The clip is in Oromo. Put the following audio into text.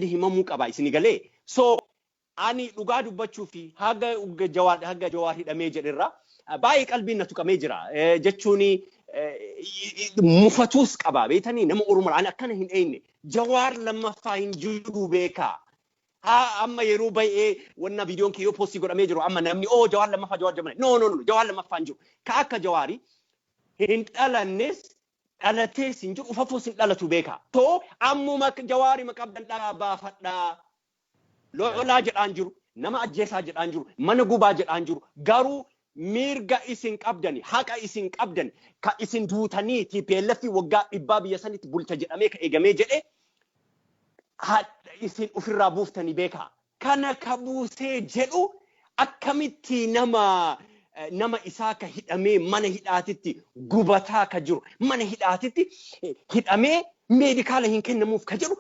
gadi himamuu qaba isin galee. So ani dhugaa dubbachuu fi haga Jawaar hidhamee jedherra baay'ee qalbiin na tuqamee jira. Jechuun mufatuus qaba beetanii, nama Oromoo ani akkana hin eeyne. Jawaar lammaffaa hin jiru beekaa. Haa, amma yeroo baay'ee wanna viidiyoon kiyyoo post godhamee jiru, amma namni oo Jawaar lammaffaa, Jawaar jamane, no, no, no, Jawaar lammaffaa hin jiru. Ka akka Jawaarii hin dhalannes, dhalatees hin jiru, ufafuus hin dhalatu beekaa. Too ammuma Jawaarii qabdan dhaa baafadhaa. Lolaa jedhaan jiru, nama ajjeesaa jedhaan jiru, mana gubaa jedhaan jiru. Garuu mirga isin qabdani, haqa isin qabdani, ka isin duutanii TPLF waggaa 100 biyya sanitti bulcha jedhamee ka eegamee jedhe isin ofirraa buuftanii beekaa. Kana ka buusee jedhu akkamitti nama isaa ka hidhamee mana hidhaatitti gubataa ka jiru, mana hidhaatitti hidhamee medical hin kennamuuf ka jedhu.